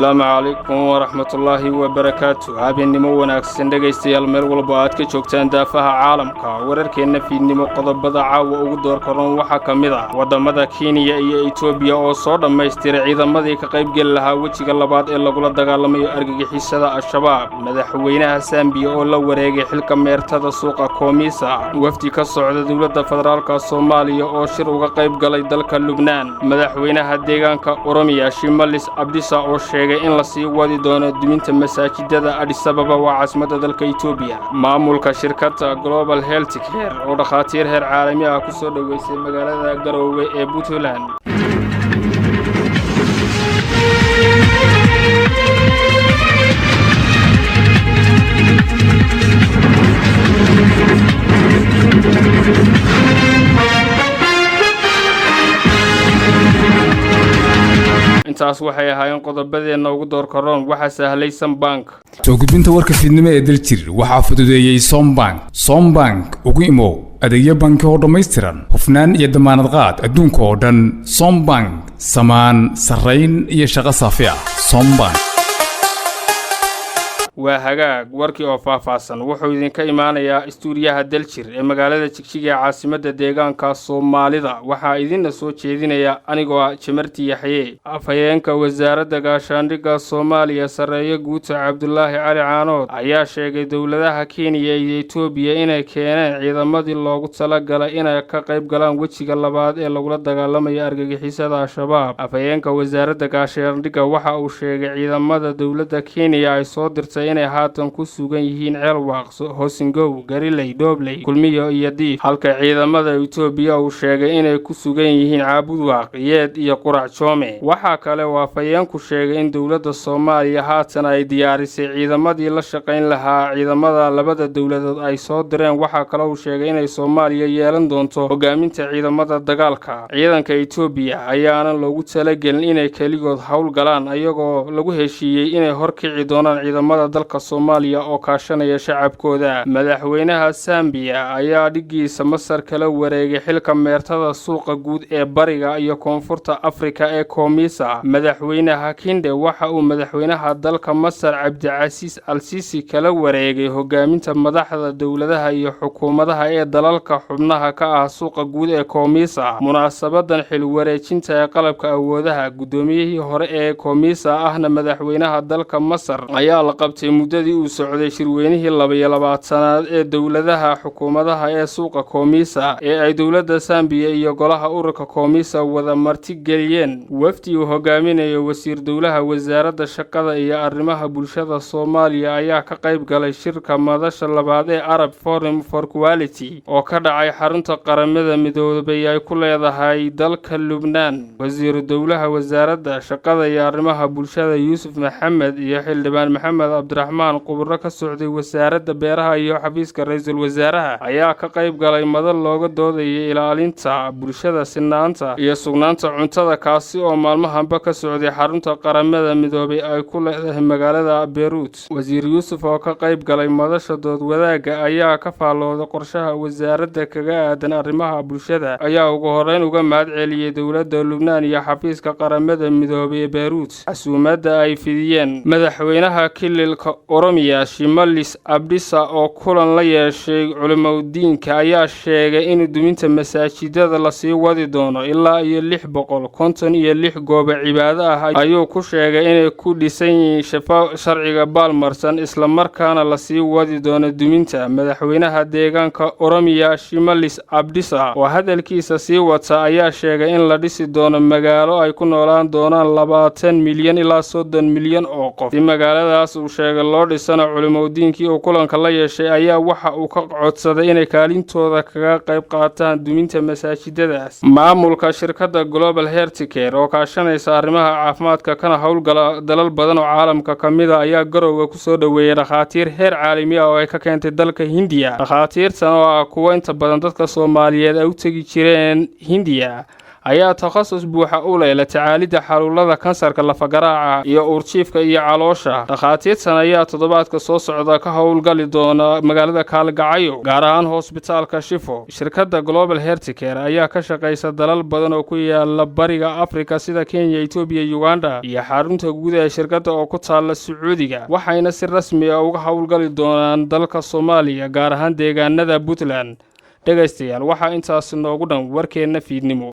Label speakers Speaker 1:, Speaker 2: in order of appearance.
Speaker 1: Asalaamu calaykum waraxmatullaahi wabarakaatu. Habeennimo wanaagsan, dhegaystayaal, meel walba aad ka joogtaan daafaha caalamka. Wararkeenna fiidnimo qodobada caawa ugu doorkaroon waxaa ka mid ah waddamada Kenya iyo Itoobiya oo soo dhammaystiray ciidamadii ka qaybgeli lahaa wejiga labaad ee lagula dagaalamayo argagixisada Al-Shabaab, madaxweynaha Sambiya oo la wareegay xilka meertada suuqa Koomisa, wafdi ka socda dowladda federaalka Soomaaliya oo shir uga qayb galay dalka Lubnaan, madaxweynaha deegaanka Oromiya Shimalis Abdisa oo sheegay in la sii wadi doono duminta masaajidada Adhisababa, waa caasimadda dalka Itoobiya, maamulka shirkadda Global Health Care oo dhakhaatiir heer caalami ah ku soo dhoweysay magaalada Garoowe ee Puntland. Intaas waxay ahaayeen qodobadeenna ugu doorkaroon. Waxaa sahlay Sombank.
Speaker 2: Soo gudbinta warka fiidnimo ee Daljir waxaa fududeeyey Sombank. Sombank ugu imow adeegyo banki oo dhammaystiran, hufnaan iyo damaanad qaad adduunka oo dhan. Sombank, samaan, sarrayn iyo shaqo saafi ah. Sombank.
Speaker 1: Waa hagaag, warkii oo faahfaahsan wuxuu idinka imaanayaa istuudiyaha Daljir ee magaalada Jigjiga ee caasimadda deegaanka Soomaalida. Waxaa idinna soo jeedinaya anigoo ah Jamarti Yaxye. Afhayeenka wasaaradda gaashaandhigga Soomaaliya, sarreeye guuta Cabdulaahi Cali Caanood, ayaa sheegay dowladaha Kenya iyo Itoobiya inay keeneen ciidamadii loogu talagalay inay ka qayb galaan wejiga labaad ee lagula dagaalamayo argagixisada Al-Shabaab. Afhayeenka wasaaradda gaashaandhigga waxa uu sheegay ciidamada dowladda Kenya ay soo dirtay inay haatan ku sugan yihiin Ceelwaaq, Hoosingow, Gariley, Dhobley, Kulmiyo iyo Diif, halka ciidamada Itoobiya uu sheegay inay ku sugan yihiin Caabudwaaq, Yeed iyo Qurac Joome. Waxaa kale oo afhayeenku sheegay in dowladda Soomaaliya haatan ay diyaarisay ciidamadii la shaqayn lahaa ciidamada labada dowladood ay soo direen. Waxaa kale uu sheegay inay Soomaaliya yeelan doonto hogaaminta ciidamada dagaalka. Ciidanka Itoobiya ayaanan loogu talagelin inay keligood howl galaan, ayagoo lagu heshiiyey inay horkici doonaan ciidamada dalka Soomaaliya oo kaashanaya shacabkooda. Madaxweynaha Sambiya ayaa dhiggiisa Masar kala wareegay xilka meertada suuqa guud ee bariga iyo koonfurta Afrika ee Koomisa. Madaxweynaha Kinde waxa uu madaxweynaha dalka Masar Cabdicasiis Al Sisi kala wareegay hogaaminta madaxda dowladaha iyo xukuumadaha ee dalalka xubnaha ka ah suuqa guud ee Koomisa. Munaasabadan xil wareejinta ee qalabka awoodaha guddoomiyihii hore ee Koomisa ahna madaxweynaha dalka Masar ayaa la qabtay muddadii uu socday shirweynihii 22aad ee dowladaha xukuumadaha ee suuqa Koomisa ee ay dowladda Sambiya iyo golaha ururka Koomisa wada martigeliyeen. Wafdi uu hogaaminayo wasiir dowlaha wasaaradda shaqada iyo arrimaha bulshada Soomaaliya ayaa ka qayb galay shirka madasha labaad ee Arab Forum for Quality oo ka dhacay xarunta Qaramada Midoobay ay ku leedahay dalka Lubnaan. Wasiiru dowlaha wasaaradda shaqada iyo arrimaha bulshada Yuusuf Maxamed iyo xildhibaan Maxamed Cabdiraxmaan, khuburo ka socday wasaaradda beeraha iyo xafiiska ra-iisul wasaaraha ayaa ka qayb galay madal looga doodayay ilaalinta bulshada, sinaanta iyo sugnaanta cuntada, kaasi oo maalmahanba ka socday xarunta Qaramada Midoobay ay ku leedahay magaalada Beyruut. Wasiir Yuusuf oo ka qayb galay madasha dood wadaagga ayaa ka faallooday qorshaha wasaaradda kaga aadan arrimaha bulshada, ayaa ugu horeyn uga mahad celiyey dowladda Lubnaan iyo xafiiska Qaramada Midoobay ee Beyruut casuumadda ay fidiyeen. Madaxweynaha kililka Oromiya Shimalis Abdisa oo kulan la yeeshay culimadiinka ayaa sheegay in duminta masaajidada lasii wadi doono. Ilaa iyo 656 goobo cibaado ah ayuu ku sheegay inay ku dhisan yihiin shafo sharciga baalmarsan, islamarkaana lasii wadi doono duminta. Madaxweynaha deegaanka Oromiya Shimalis Abdisa oo hadalkiisa sii wata ayaa sheegay in la dhisi doono magaalo ay ku noolaan doonaan 20 milyan ilaa 30 milyan oo qof. Si magaaladaas uu sheegay loo dhisana, culimodiinkii uu kulanka la yeeshay ayaa waxa uu ka codsaday inay kaalintooda kaga qayb qaataan duminta masaajidadaas. Maamulka shirkadda Global Healthcare oo kaashanaysa arrimaha caafimaadka kana howlgala dalal badan oo caalamka ka mid a ayaa Garowga kusoo dhoweeyay dhakhaatiir heer caalami ah oo ay ka keentay dalka Hindiya. Dhakhaatiirtan oo ah kuwo inta badan dadka Soomaaliyeed ay u tegi jireen Hindiya Ayaa takhasus buuxa u leh la tacaalidda xanuunada kansarka, lafagaraaca iyo uurjiifka iyo caloosha. Dhakhaatiirtan ayaa toddobaadka soo socda ka howlgali doona magaalada Kaalgacayo, gaar ahaan hosbitaalka Shifo. Shirkadda Global Healthcare ayaa ka shaqaysa dalal badan oo ku yaala bariga Afrika, sida Kenya, Etoobiya, Uganda iyo xarunta guud ee shirkadda oo ku taalla Sacuudiga, waxayna si rasmi ah uga howlgali doonaan dalka Soomaaliya, gaar ahaan deegaanada Puntland. Dhegaystayaal, waxaa intaas noogu dhan warkeenna fiidnimo.